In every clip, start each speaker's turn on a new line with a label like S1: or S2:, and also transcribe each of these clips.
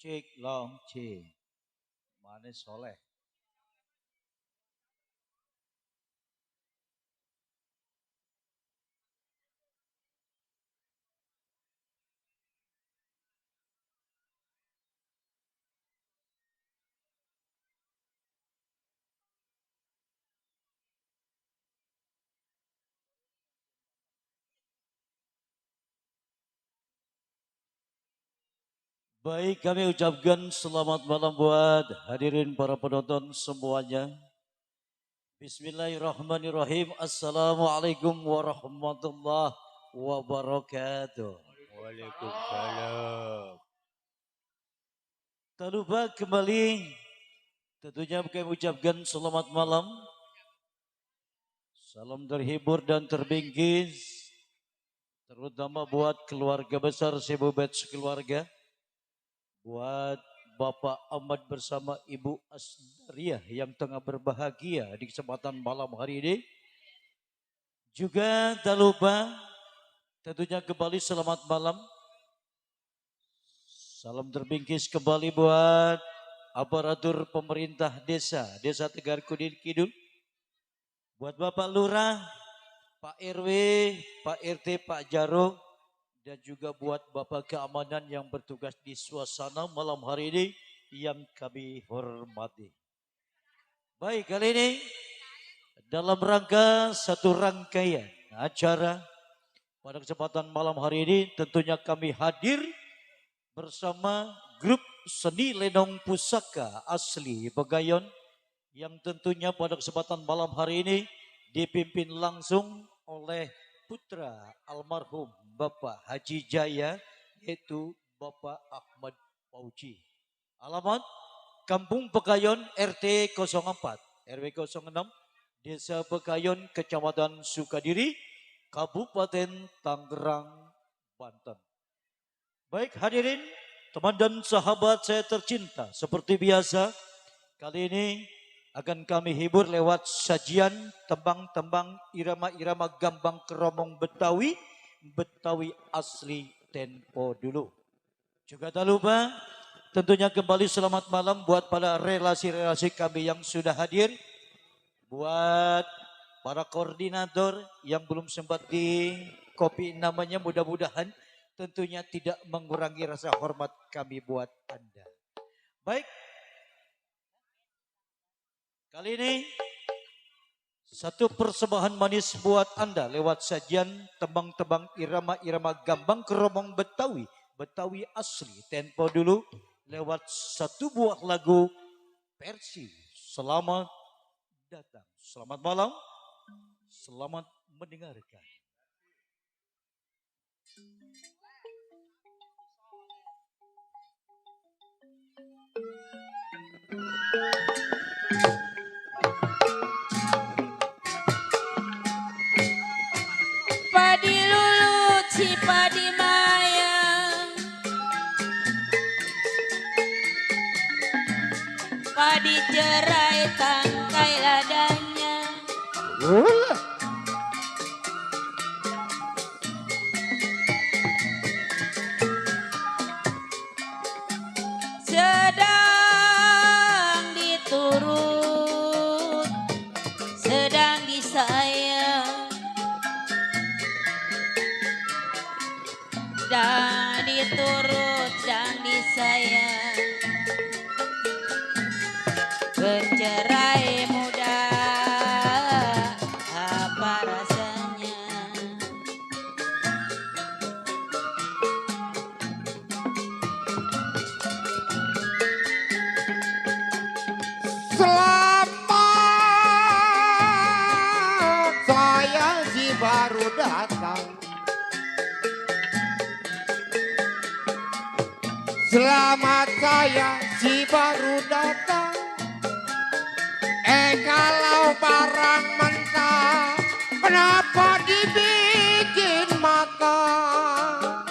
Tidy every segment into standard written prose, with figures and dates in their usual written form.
S1: Cik long C. Manis soleh. Baik, kami ucapkan selamat malam buat hadirin para penonton semuanya. Bismillahirrahmanirrahim. Assalamualaikum warahmatullahi wabarakatuh. Waalaikumsalam. Tak lupa kembali tentunya kami ucapkan selamat malam. Salam terhibur dan terbingkis. Terutama buat keluarga besar Sebubet sekeluarga. Buat Bapak Ahmad bersama Ibu Asdariah yang tengah berbahagia di kesempatan malam hari ini. Juga tak lupa tentunya kembali selamat malam. Salam terbingkis kembali buat aparatur pemerintah Desa Tegar Kudin Kidul. Buat Bapak Lurah, Pak RW, Pak RT, Pak Jarod, dan juga buat Bapak Keamanan yang bertugas di suasana malam hari ini yang kami hormati. Baik, kali ini dalam rangka satu rangkaian acara pada kesempatan malam hari ini tentunya kami hadir bersama grup seni lenong pusaka asli Begayon yang tentunya pada kesempatan malam hari ini dipimpin langsung oleh putra almarhum Bapak Haji Jaya yaitu Bapak Ahmad Pauji. Alamat Kampung Begayon RT 04 RW 06 Desa Begayon Kecamatan Sukadiri Kabupaten Tangerang Banten. Baik hadirin, teman dan sahabat saya tercinta, seperti biasa kali ini akan kami hibur lewat sajian tembang-tembang irama-irama gambang keromong Betawi, Betawi asli tempo dulu. Juga tak lupa tentunya kembali selamat malam buat para relasi-relasi kami yang sudah hadir, buat para koordinator yang belum sempat di copy namanya, mudah-mudahan tentunya tidak mengurangi rasa hormat kami buat Anda. Baik, kali ini satu persembahan manis buat Anda lewat sajian tembang-tembang irama-irama gambang keromong Betawi, Betawi asli tempo dulu lewat satu buah lagu versi Selamat Datang. Selamat malam, selamat mendengarkan.
S2: Padi lulut si padi mayang, padi cerai tangkai ladanya. Sedang diturut, sedang disayang, dan diturut dan disayang. Bercerai muda, apa rasanya?
S3: Selamat saya si baru datang. Selamat saya si baru datang. Kalau barang mentah kenapa dibikin makan?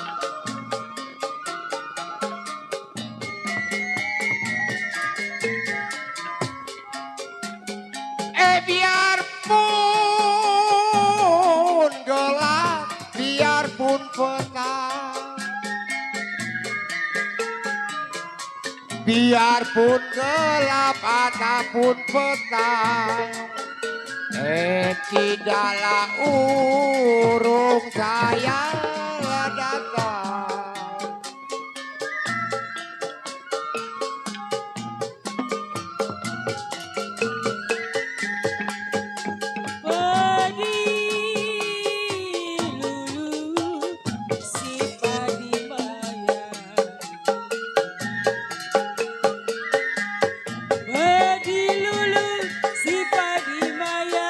S3: Biarpun gelap, biarpun petang, biarpun gelap ataupun petang, tidaklah urung saya datang.
S2: Padi lulu si padi maya. Padi lulu si padi maya.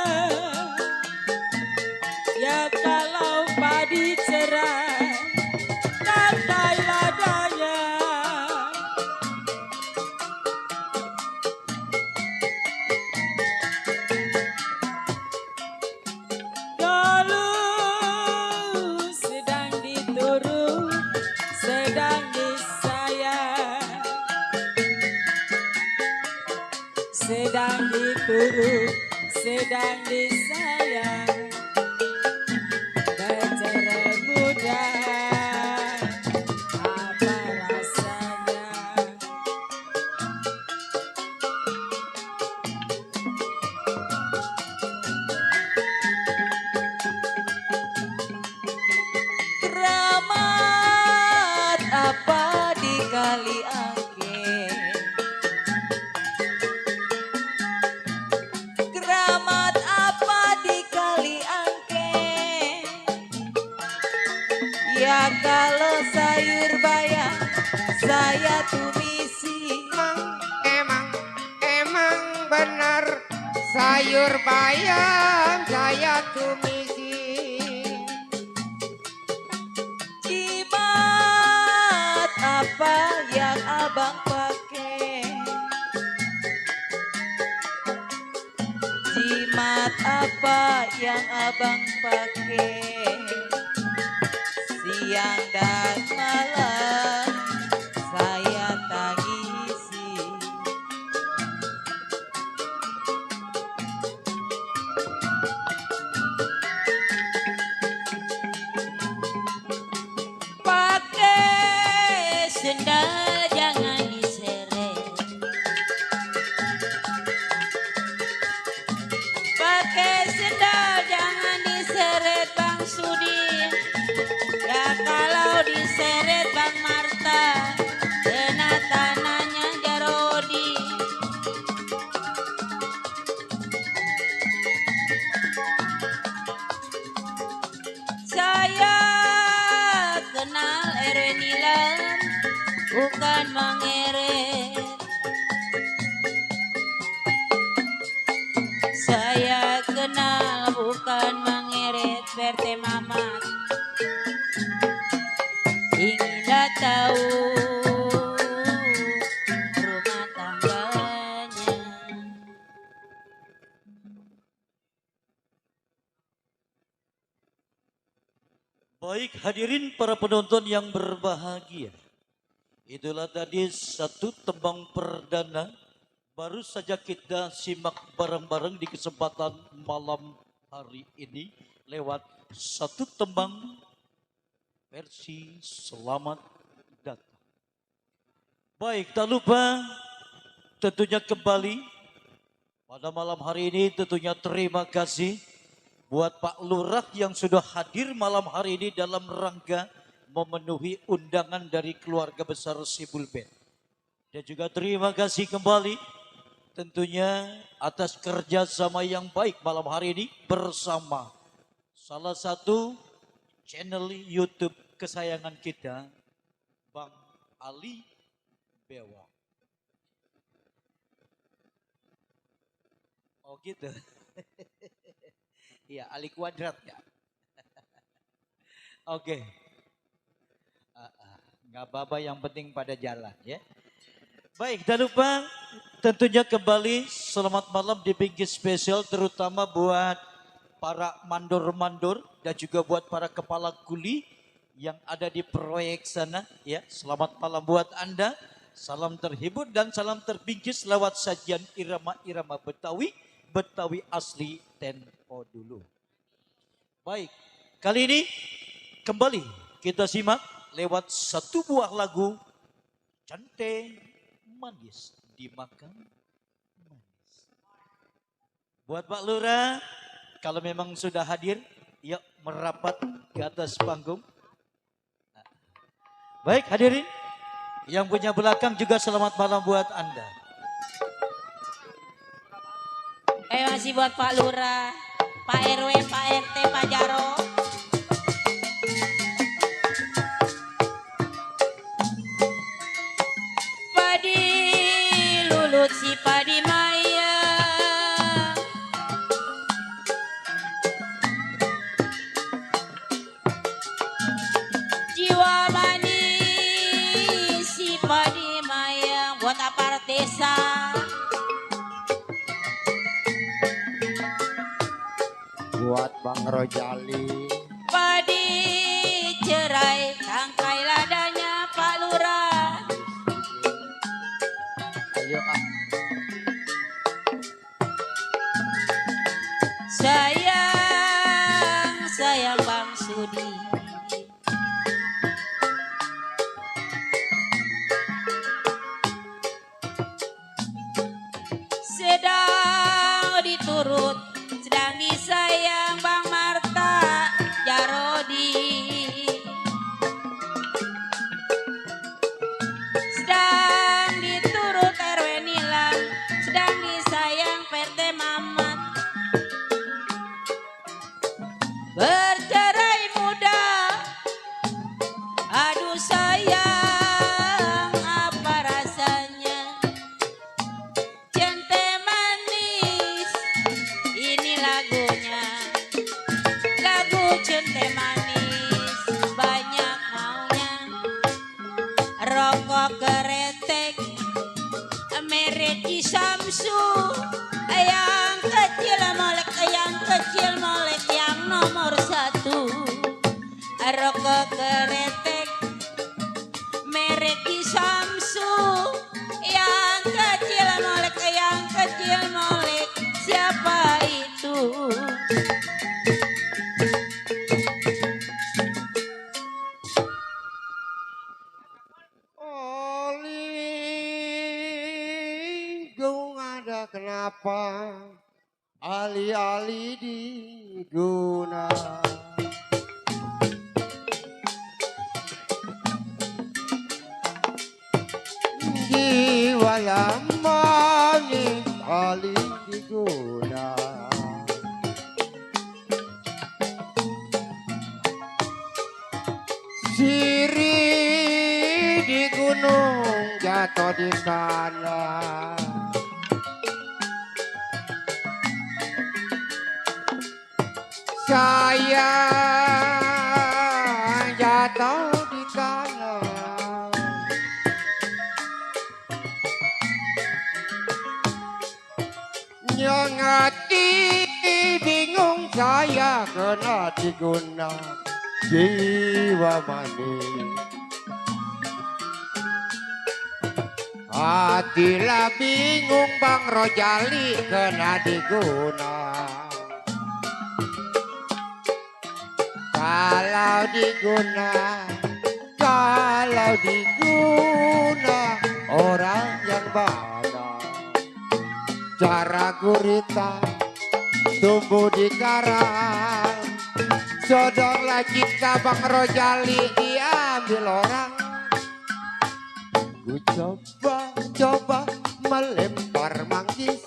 S2: Ya kalau padi cerah, tandai ladanya. Dulu sedang diturut, sedang disayang, sedang diturut, sedang disayang. Bicara muda, apa rasanya? Keramat apa di kali angke? Keramat apa di kali angke? Ya kalau sayur bayam saya tumisi.
S3: Emang benar sayur bayam saya tumisi.
S2: Jimat apa yang abang pakai? Jimat apa yang abang pakai? Siang dan malam saya tangisi. Pakai sendal jangan diseret. Pakai sendal jangan diseret Bang Sudin. Ya kalau diseret Bang Marta, kena tanahnya Jarodi. Saya kenal Erenilan, bukan mengeret. Saya kenal bukan mengeret Berte Mamat. Inginlah tahu rumah tangganya.
S1: Baik hadirin para penonton yang berbahagia. Itulah tadi satu tembang perdana. Baru saja kita simak bareng-bareng di kesempatan malam hari ini. Lewat satu tembang versi Selamat Datang. Baik, tak lupa tentunya kembali pada malam hari ini tentunya terima kasih buat Pak Lurah yang sudah hadir malam hari ini dalam rangka memenuhi undangan dari keluarga besar Sibul Band. Dan juga terima kasih kembali tentunya atas kerjasama yang baik malam hari ini bersama salah satu channel YouTube kesayangan kita, Bang Ali Bewa. Oh gitu. Iya, Ali Kuadrat ya. Oke. Nggak apa-apa, yang penting pada jalan ya. Baik, tak lupa tentunya kembali selamat malam di pinggir spesial terutama buat para mandor-mandor dan juga buat para kepala kuli yang ada di proyek sana ya. Selamat malam buat Anda. Salam terhibur dan salam terbingkis lewat sajian irama-irama Betawi, Betawi asli tempo dulu. Baik, kali ini kembali kita simak lewat satu buah lagu Centeng manis dimakan manis. Buat Pak Lurah, kalau memang sudah hadir, yuk merapat ke atas panggung. Baik hadirin, yang punya belakang juga selamat malam buat Anda.
S2: Masih buat Pak Lurah, Pak RW, Pak RT, Pak Jaro. Padi lulut si padi maya. Jiwa manis si padi maya buat aparat desa.
S3: Buat Bang Rojali.
S2: Padi cerai tangkai ladanya Pak Lurah.
S3: Ayo ah.
S2: Sayang Bang Sudi. Sedang diturut, sedang disayang Bang Marta Jarodi. Sedang diturut RW Nilam, sedang disayang PT Mamat. Bercerai muda, aduh sayang apa rasanya. Cente manis, ini lagunya. Lagu cente manis, banyak maunya. Rokok keretek, merek Samsu. Yang kecil molek, yang kecil molek, yang nomor 1. Rokok keretek, merek Samsu. Yang kecil molek, yang kecil molek, siapa itu?
S3: Oli gung ada kenapa? Ali-ali diguna. Jiwa yang manis ali diguna. Siri di gunung jatuh di sana. Saya jatuh di kanan. Nyengati bingung saya kena diguna. Jiwa manis hatilah bingung Bang Rojali kena diguna. Kalau diguna orang yang bada. Cara gurita tumbuh di karang. Sodorlah jika Bang Rojali diambil orang. Ku coba melempar manggis.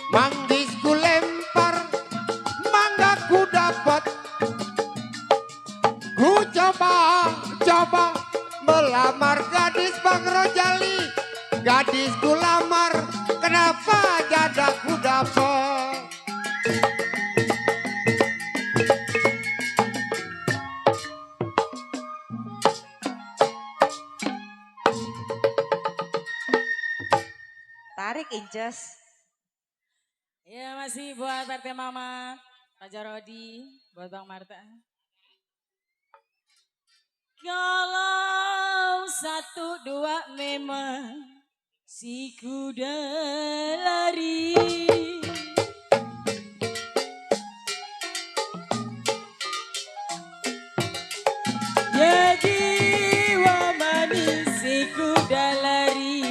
S3: Manggis ku lempar, mangga ku dapat. Ku coba melamar gadis Bang Rojali. Gadis ku lamar, kenapa jada ku dapat?
S2: Tarik Inces.
S4: Ya masih buat PT Mama, Pak Jarodi, buat Bang Marta. Kalau 1, 2 memang si kuda lari. Ya jiwa manis si kuda lari.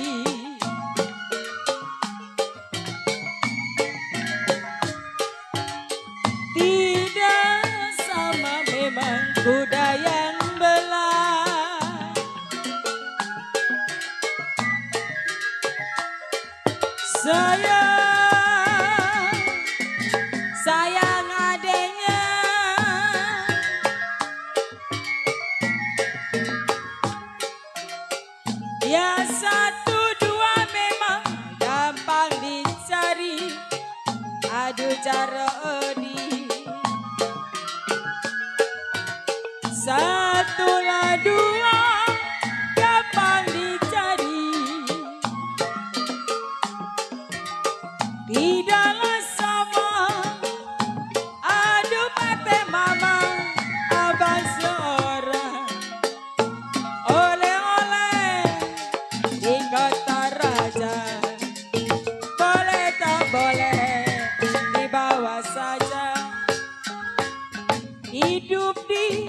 S4: Hidup di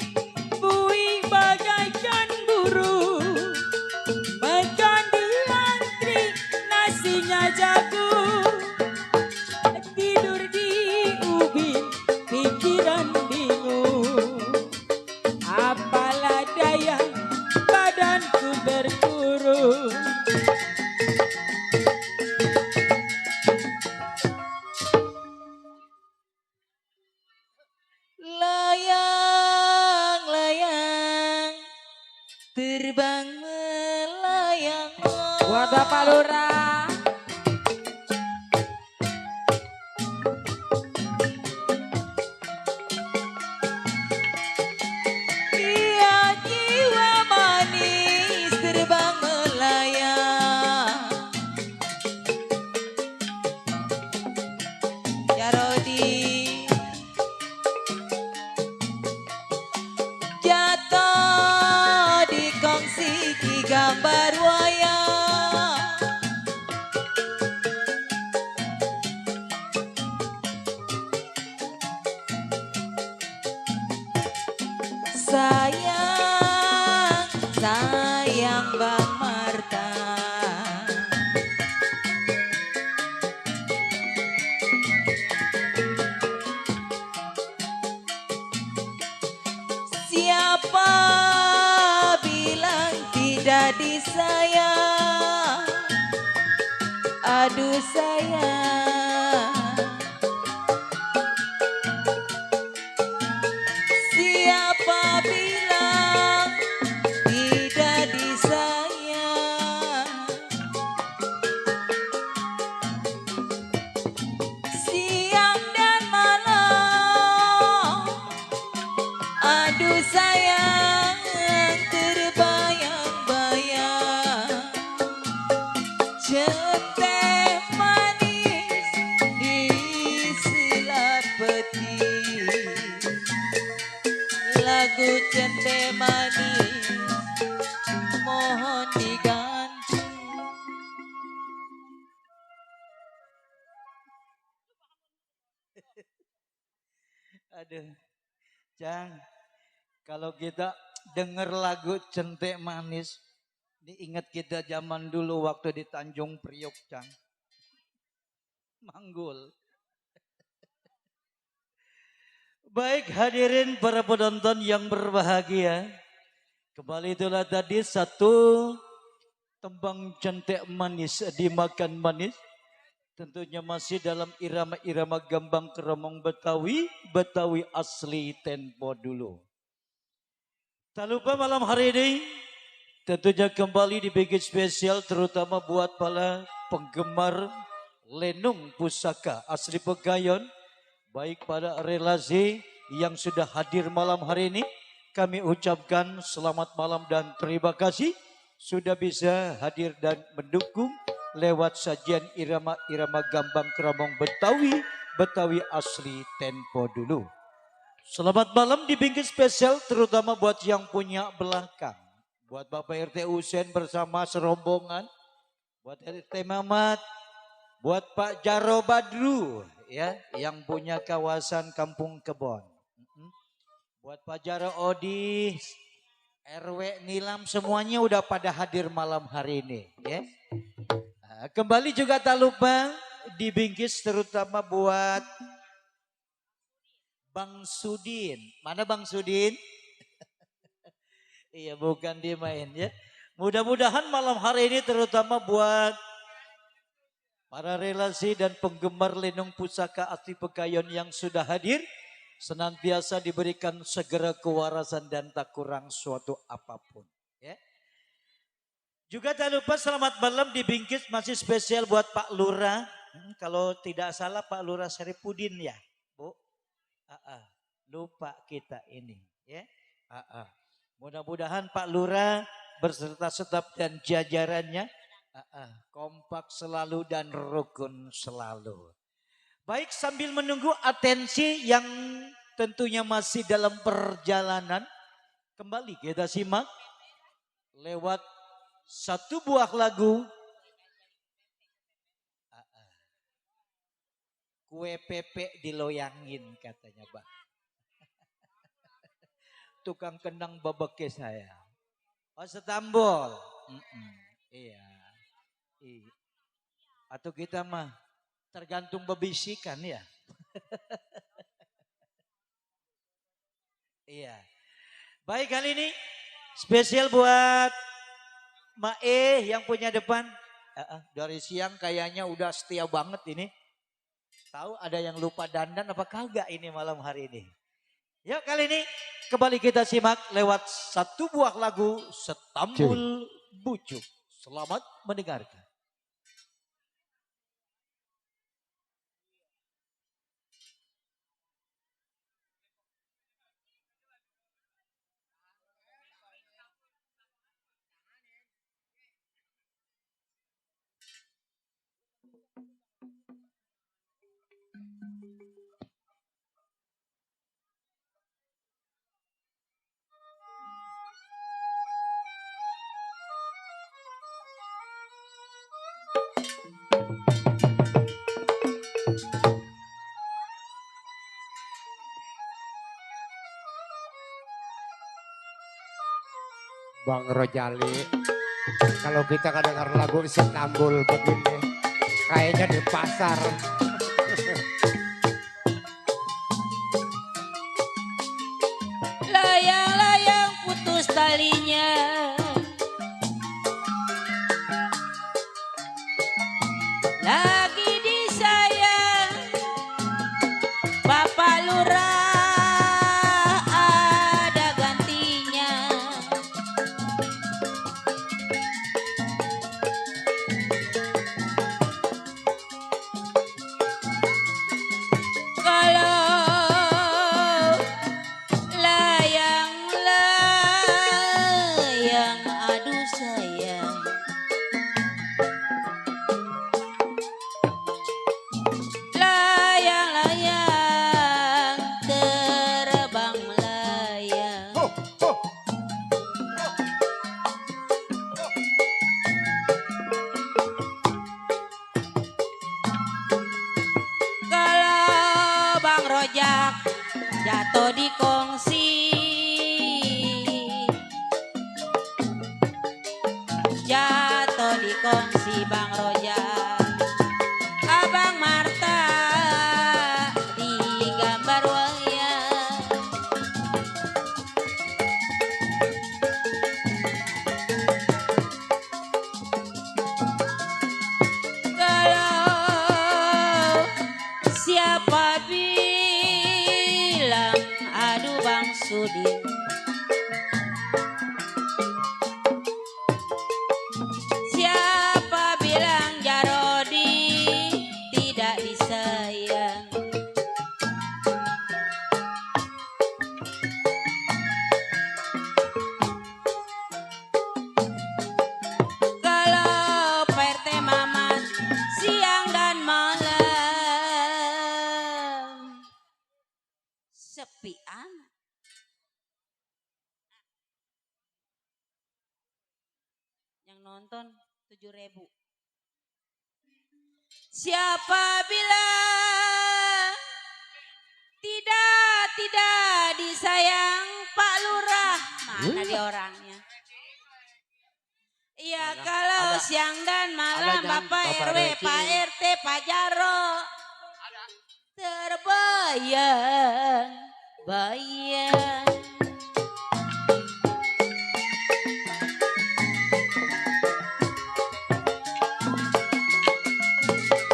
S4: bui bagaikan burung, makan di antri nasinya jagung, tidur di ubin pikiran bingung, apalah daya badanku berkurung.
S2: Layang-layang terbang melayang.
S4: Buat Bapak Lurah.
S2: Dia jiwa manis terbang melayang. Ya Rodi jatuh di kongsi di gambar wayang. Sayang, sayang Bang Marta. Siapa bilang tidak disayang? Aduh sayang. Siapa bilang tidak disayang? Siang dan malam, aduh sayang terbayang-bayang. Centeh manis di sela peti, lagu centeh manis mohon diganti.
S1: Aduh, Cang, kalau kita denger lagu Centek Manis, diingat kita zaman dulu waktu di Tanjung Priok, Cang. Manggul. Baik hadirin para penonton yang berbahagia. Kembali itulah tadi satu tembang Centek Manis dimakan manis. Tentunya masih dalam irama-irama gambang keromong Betawi, Betawi asli tempo dulu. Tak lupa malam hari ini tentunya kembali dibikin spesial terutama buat para penggemar lenung pusaka asli Pegayon. Baik pada relasi yang sudah hadir malam hari ini, kami ucapkan selamat malam dan terima kasih sudah bisa hadir dan mendukung lewat sajian irama-irama gambang keromong Betawi, Betawi asli tempo dulu. Selamat malam dibikin spesial terutama buat yang punya belakang. Buat Bapak RT Usen bersama serombongan, buat RT Mamat, buat Pak Jaro Badru ya yang punya kawasan Kampung Kebon. Buat Pak Jaro Odi, RW Nilam semuanya udah pada hadir malam hari ini ya. Nah, kembali juga tak lupa dibingkis terutama buat Bang Sudin. Mana Bang Sudin? Iya bukan dia main ya. Mudah-mudahan malam hari ini terutama buat para relasi dan penggemar lenung pusaka asli Pegayon yang sudah hadir. Senantiasa diberikan segera kewarasan dan tak kurang suatu apapun. Ya. Juga tak lupa selamat malam dibingkis masih spesial buat Pak Lurah. Kalau tidak salah Pak Lurah Seripudin ya, Bu. Lupa kita ini, ya. Mudah-mudahan Pak Lurah berserta staf dan jajarannya kompak selalu dan rukun selalu. Baik sambil menunggu atensi yang tentunya masih dalam perjalanan, kembali kita simak lewat satu buah lagu kue pepek diloyangin katanya Bang. tukang kendang babeke saya. Oh setambol. Iya. Iya. Atau kita mah tergantung bebisikan ya. Iya. Baik kali ini spesial buat Mae yang punya depan. Dari siang kayaknya udah setia banget ini. Tahu ada yang lupa dandan apa kagak ini malam hari ini. Yuk kali ini kembali kita simak lewat satu buah lagu Setambul Bujuk. Selamat mendengarkan.
S3: Bang Rojali, kalau kita dengar lagu Setambul begini, kayaknya di pasar.
S2: Layang-layang putus talinya, lagi disayang Bapak Lurah ada gantinya. Kalau layang-layang aduh sayang, layang-layang terbang melayang. Kalau Bang Rojak jatuh di kongsi, jatuh di kongsi Bang Rojak, Abang Marta di gambar wayang. Kalau siapa bilang aduh Bang Sudin, siapa bilang Jarodi tidak disayang. Kalau PRT Mamat siang dan malam sepi amat. Yang nonton 7.000. Siapa bilang tidak disayang Pak Lurah? Mana dia orangnya? Iya kalau siang dan malam Bapak RW, Pak RT, Pak Jaro terbayang-bayang.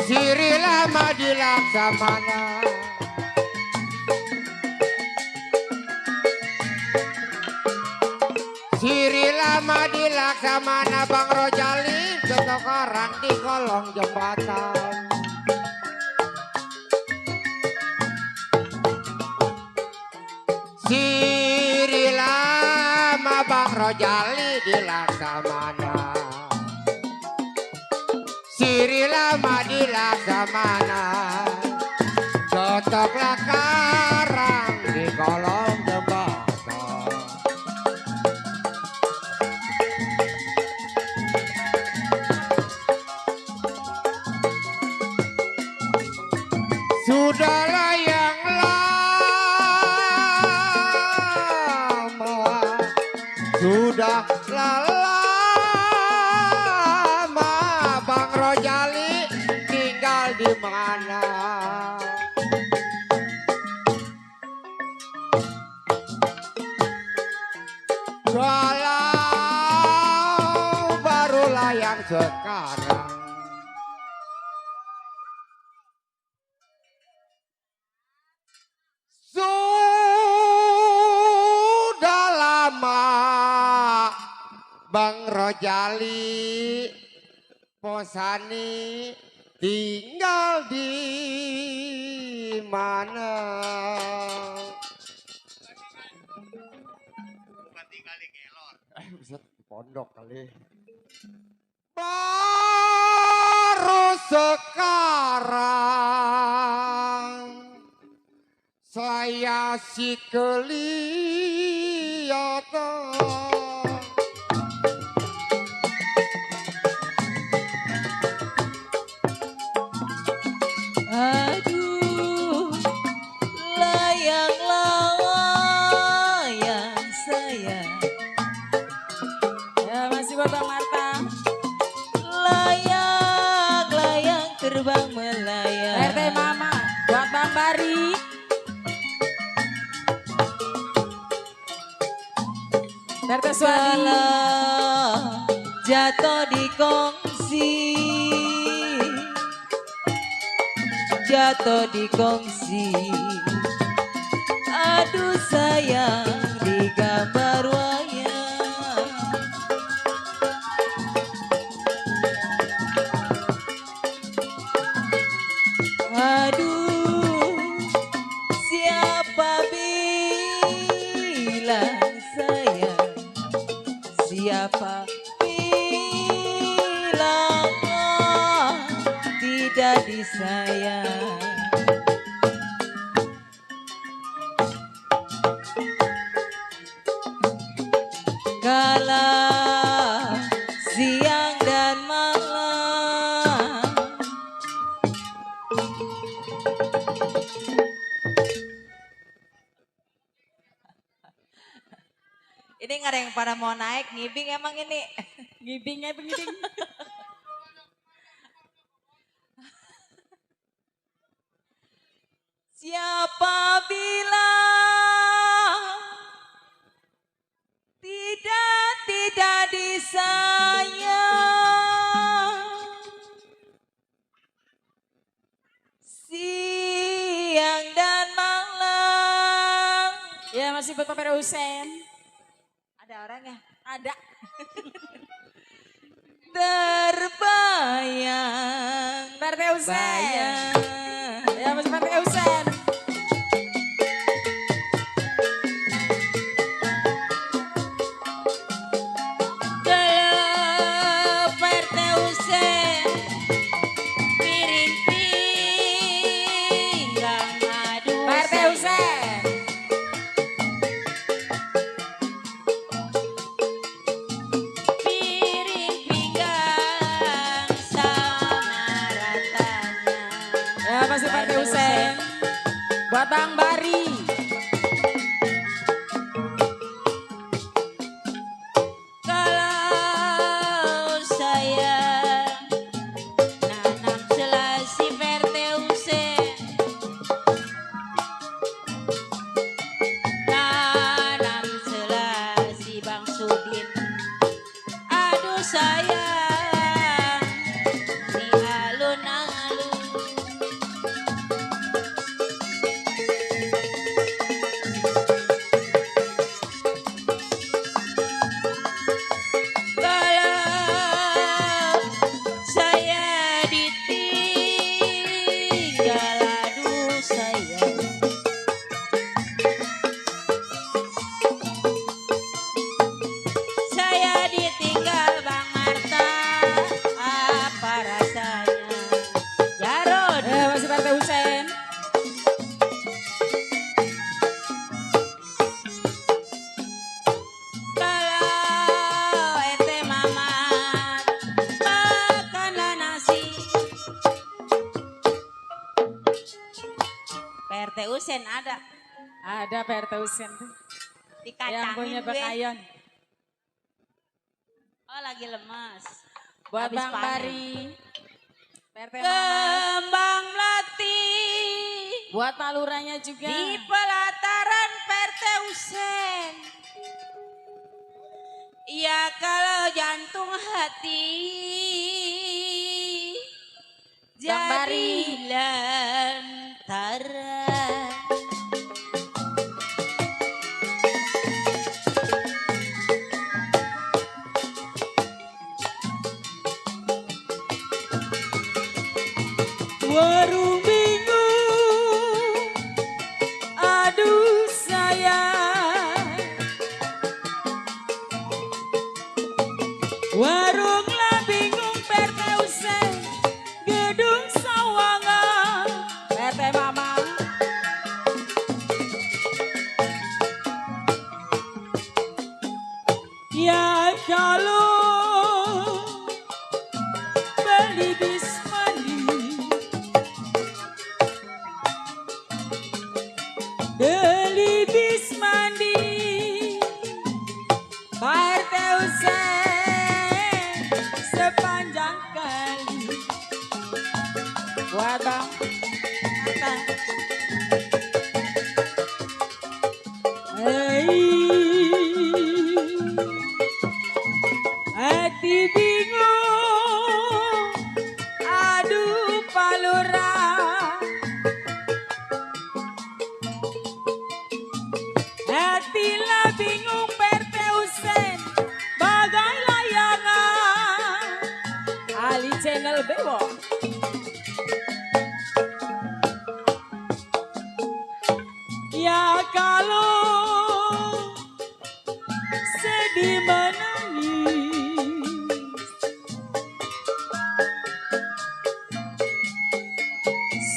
S3: Siri lama di Laksamana, Siri lama di Laksamana, Bang Rojali contoh orang di kolong jembatan. Siri lama Bang Rojali di Laksamana, Siri lama di Laksamana, cocoklah karang di kolong jembatan. Sudahlah yang lama Sudah lama Bang Rojali tinggal di mana? Walau barulah yang sekarang. Sudah lama Bang Rojali Posani tinggal di mana? Buset, pondok kali. Baru sekarang saya si kelihatan.
S2: Aduh, layang-layang sayang.
S4: Ya masih buat Bang Marta.
S2: Layang-layang terbang melayang.
S4: RT Mama buat Bang Bari. RT Suadi.
S2: Kalau jatuh di kongsi, jatuh di kongsi. Aduh sayang di gambar wayang. Aduh, siapa bilang sayang? Siapa bilang tidak disayang? Kala siang dan malam, ini nggak ada yang pada mau naik, ngibing emang ini.
S4: Ngibingnya ngibing.
S2: Siapa bilang tidak disayang? Siang dan malam.
S4: Ya masih buat Pak Husen.
S2: Ada orang ya?
S4: Ada.
S2: Terbayang,
S4: RT Husen.
S2: bayang.
S4: Ya masih Pak Husen.
S2: Kalau RT Husen, piring pinggang aduh
S4: Pak RT
S2: sayang.
S4: Husen.
S2: Piring pinggang sama ratanya.
S4: Ya masih Pak RT Husen. Buat Bang Bari.
S2: Kalau saya nanam selasi verte usen, nanam selasi Bang Sudin. Aduh sayang, di alun-alun. Kalau saya ditinggal, aduh sayang. Saya ditinggal Bang Marta, apa rasanya? Jarod.
S4: Ya masih Pak RT Husen.
S2: Kalau ente mamat makan nasi. PRT Usen ada
S4: Ada Pak RT Husen.
S2: dikacangin
S4: Yang punya
S2: gue.
S4: Bakayon.
S2: lagi lemas.
S4: Buat
S2: Habis
S4: Bang
S2: panen.
S4: Bari. PRT Mamat.
S2: Kembang melati
S4: Buat Pak Lurahnya juga.
S2: di pelataran PRT Usen. Ya kalau jantung hati
S4: Bang Bari.
S2: jadi lantaran.
S4: Warung bingung, aduh sayang. Warung lah bingung PRT Usen, gedung sawangan. PRT Mama. Ya kalau beli bis mandi, beli bis mandi, PRT Usen sepanjang kali. Buat Bang Atta. Hati bingung, aduh Pak Lurah. Hatilah bingung PRT Usen, bagai layangan. Ali Channel Bewo. Ya kalau sedih menangis,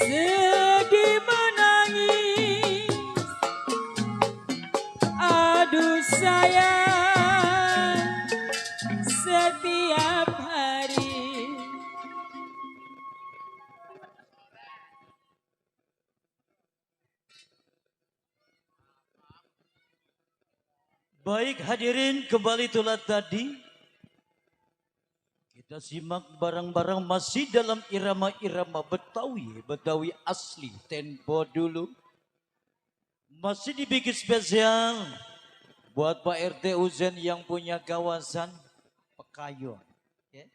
S4: sedih menangis, aduh sayang setiap hari.
S1: Baik hadirin, kembali itulah tadi kita simak barang-barang masih dalam irama-irama Betawi, Betawi asli tempo dulu. Masih dibikin spesial buat Pak RT Uzen yang punya kawasan Pekayon. Ya.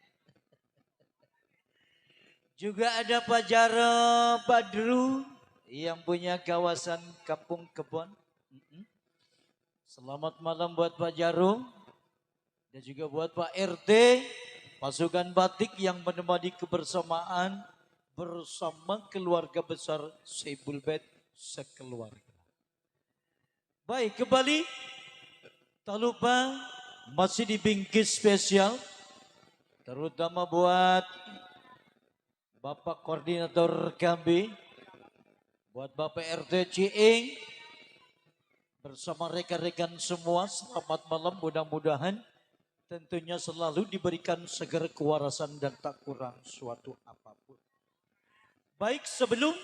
S1: Juga ada Pak Jaro Badru yang punya kawasan Kampung Kebon. Selamat malam buat Pak Jarum dan juga buat Pak RT, pasukan batik yang menemani kebersamaan bersama keluarga besar Saibul Bait sekeluarga. Baik, kembali tak lupa masih di bingkis spesial terutama buat Bapak Koordinator kami, buat Bapak RT Cieng, bersama rekan-rekan semua, selamat malam, mudah-mudahan tentunya selalu diberikan segera kewarasan dan tak kurang suatu apapun. Baik, sebelum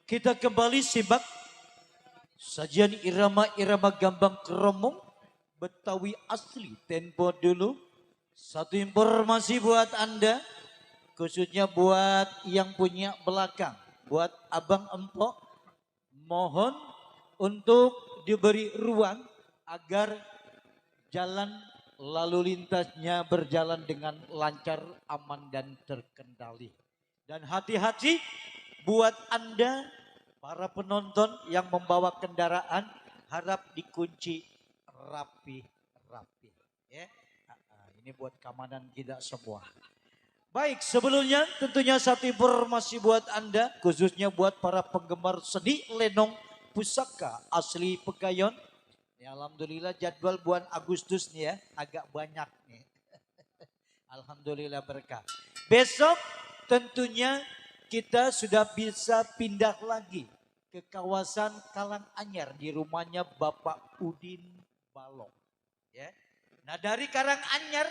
S1: kita kembali simak sajian irama-irama gambang keromong Betawi asli tempo dulu. Satu informasi buat Anda, khususnya buat yang punya belakang, buat abang empok, mohon untuk diberi ruang agar jalan lalu lintasnya berjalan dengan lancar, aman dan terkendali. Dan hati-hati buat Anda para penonton yang membawa kendaraan, harap dikunci rapi-rapi. Ya. Ini buat keamanan kita semua. Baik, sebelumnya tentunya satu informasi buat Anda, khususnya buat para penggemar seni lenong pusaka asli Pekayon. Ya, alhamdulillah jadwal bulan Agustus nih ya, agak banyak nih. Alhamdulillah berkah. Besok tentunya kita sudah bisa pindah lagi ke kawasan Karanganyar di rumahnya Bapak Udin Balong. Ya. Nah dari Karanganyar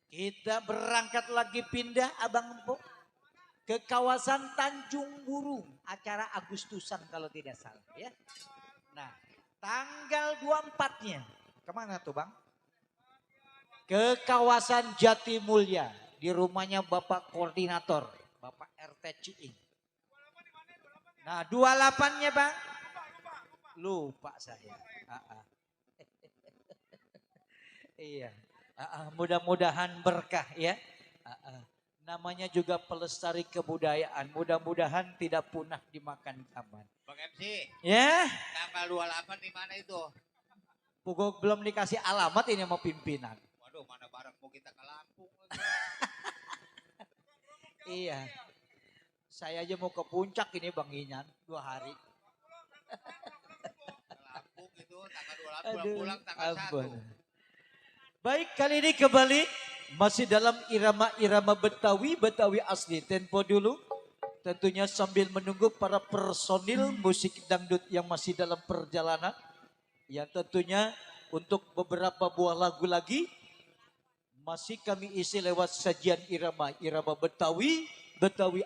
S1: kita berangkat lagi pindah Abang Empok ke kawasan Tanjung Burung, acara Agustusan kalau tidak salah ya. Nah, tanggal 24-nya kemana tuh Bang? ke kawasan Jatimulya di rumahnya Bapak Koordinator, Bapak RT Ciing. Nah 28-nya Bang, lupa saya. Iya, mudah-mudahan berkah ya. Namanya juga pelestari kebudayaan, mudah-mudahan tidak punah dimakan zaman.
S3: Bang MC,
S1: Ya,
S3: tanggal 28 di mana itu?
S1: pokok belum dikasih alamat ini sama pimpinan.
S3: Waduh, mana barang mau kita ke Lampung lagi.
S1: Iya. Saya aja mau ke puncak ini Bang Inyan 2 hari.
S3: Ke Lampung itu tanggal 28 pulang tanggal
S1: ampun.
S3: 1.
S1: Baik, kali ini kembali masih dalam irama-irama Betawi asli. Tempo dulu. Tentunya sambil menunggu para personil musik dangdut yang masih dalam perjalanan. Yang tentunya untuk beberapa buah lagu lagi masih kami isi lewat sajian irama Betawi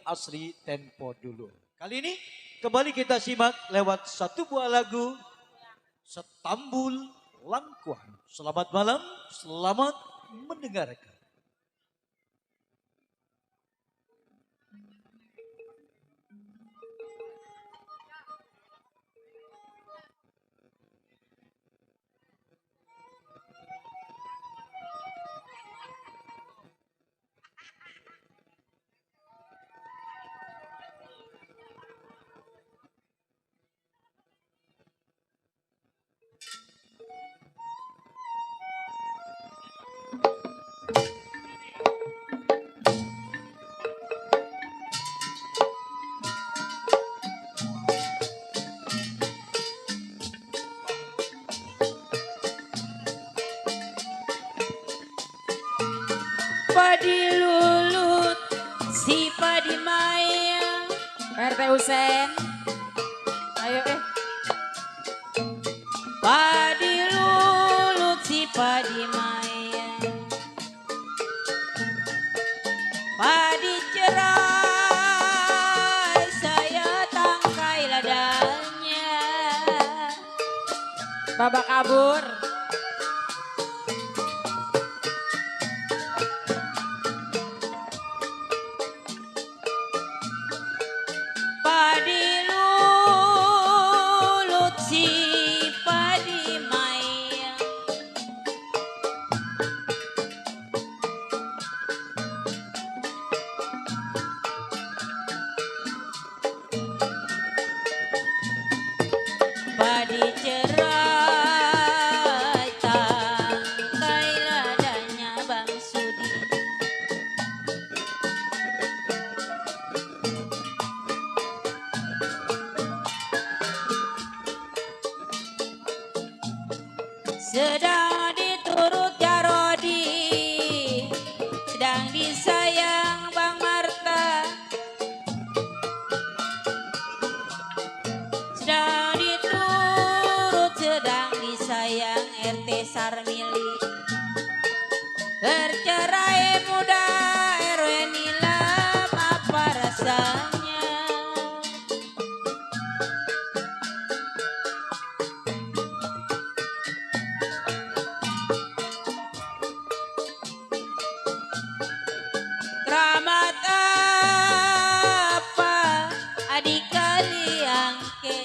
S1: asli. Tempo dulu. Kali ini kembali kita simak lewat satu buah lagu Setambul Langkuan. Selamat malam, selamat mendengarkan.
S2: Padi lulut, si padi maya.
S4: RT Husen. Ayo
S2: Padi lulut, si padi maya. Padi cerai, saya tangkai ladanya.
S4: babak kabur.
S2: Padi lulut, si padi maya. Padi cerai, tangkai ladanya Bang Sudi. Sedang diturut Jarodi, sedang disayang Bang Marta, sedang diturut, sedang disayang RT Sarmili. Tercerai muda RW Nilam, apa rasanya? Keramat apa adik kalian ke?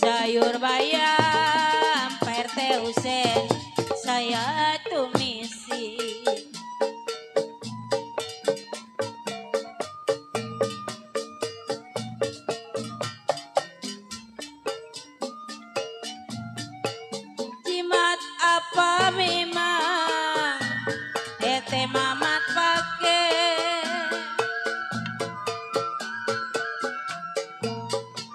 S2: Sayur bayam PRT Husen saya tumisi. Jimat apa memang ete mamat pakai?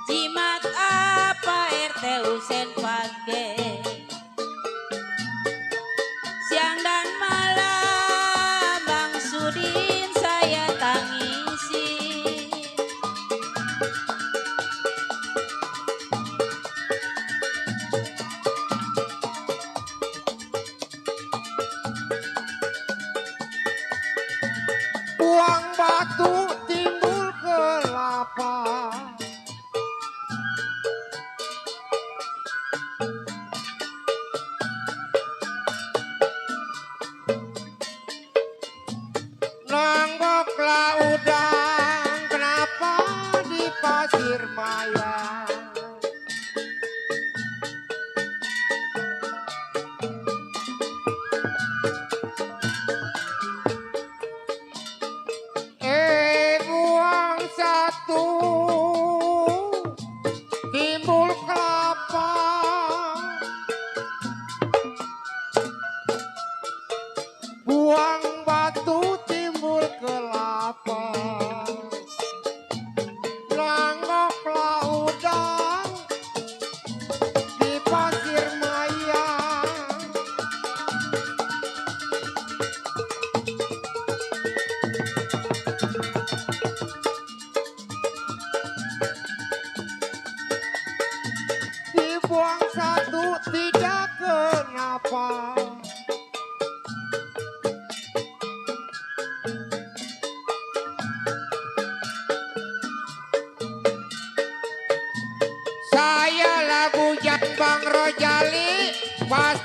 S2: Jimat apa RT Husen pakai? Siang dan malam Bang Sudin saya tangisi.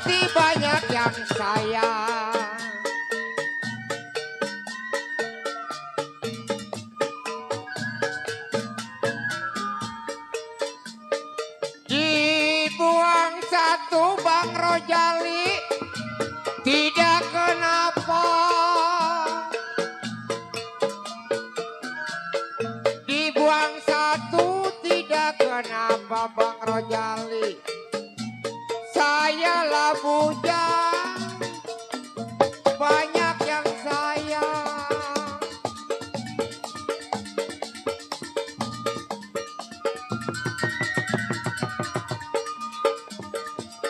S3: hati banyak yang sayang. Dibuang satu Bang Rojali, tidak kenapa. Dibuang satu tidak kenapa Bang Rojali. Saya lah bujang, banyak yang sayang.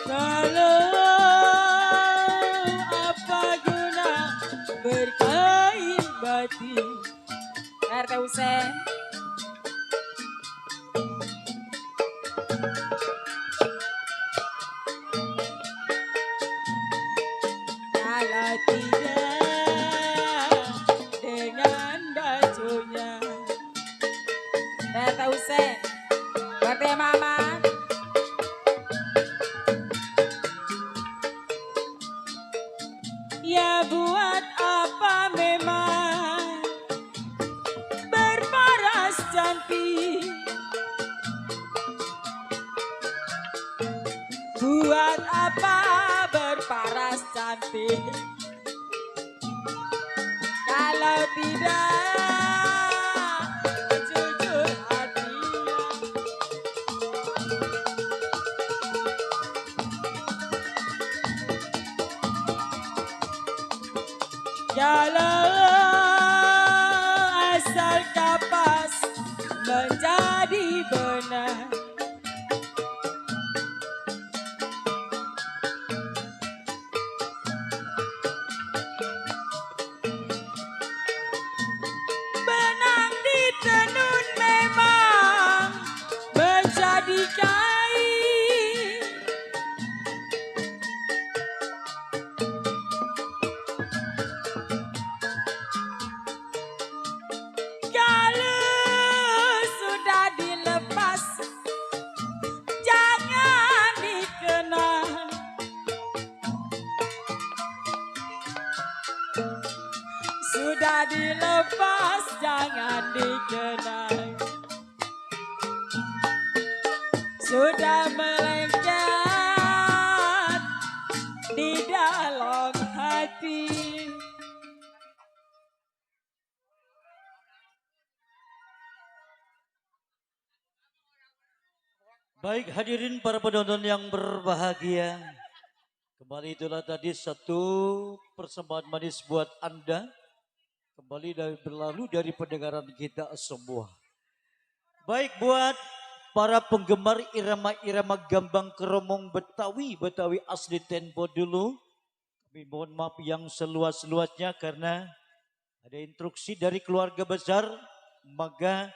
S4: Kalau apa guna berkain batin. RT Husen. Kalau tidak dengan bajunya. RT Husen. RT Mama. Ya buat apa memang berparas cantik. Buat apa berparas cantik kalau tidak jujur hatinya. Kalau asal kapas menjadi benar. Benang ditenun memang menjadi kain. Kalau sudah dilepas, jangan dikenang. Sudah dilepas, jangan dikenang. Sudah melengket di dalam hati.
S1: Baik hadirin para penonton yang berbahagia. Kembali itulah tadi satu persembahan manis buat Anda. Kembali dari berlalu dari pendengaran kita semua. Baik buat para penggemar irama-irama gambang keromong Betawi, Betawi asli tempo dulu. Kami mohon maaf yang seluas-luasnya karena ada instruksi dari keluarga besar. Maka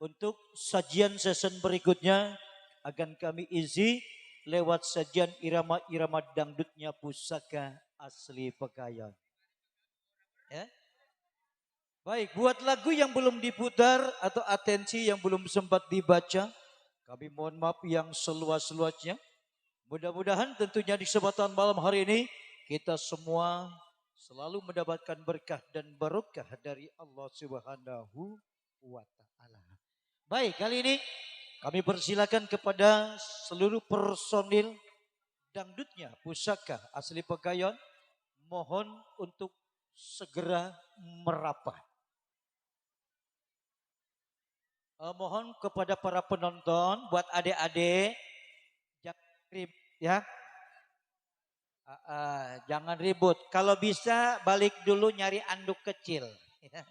S1: untuk sajian season berikutnya akan kami isi lewat sajian irama-irama dangdutnya Pusaka Asli Pekayon. Ya. Baik, buat lagu yang belum diputar atau atensi yang belum sempat dibaca, kami mohon maaf yang seluas-luasnya. Mudah-mudahan tentunya di kesempatan malam hari ini kita semua selalu mendapatkan berkah dan barokah dari Allah Subhanahu wa taala. Baik, kali ini kami persilakan kepada seluruh personil dangdutnya Pusaka Asli Pekayon mohon untuk segera merapat. Mohon kepada para penonton buat adik-adik jangan ribut ya. Jangan ribut. Kalau bisa balik dulu nyari anduk kecil. Ya.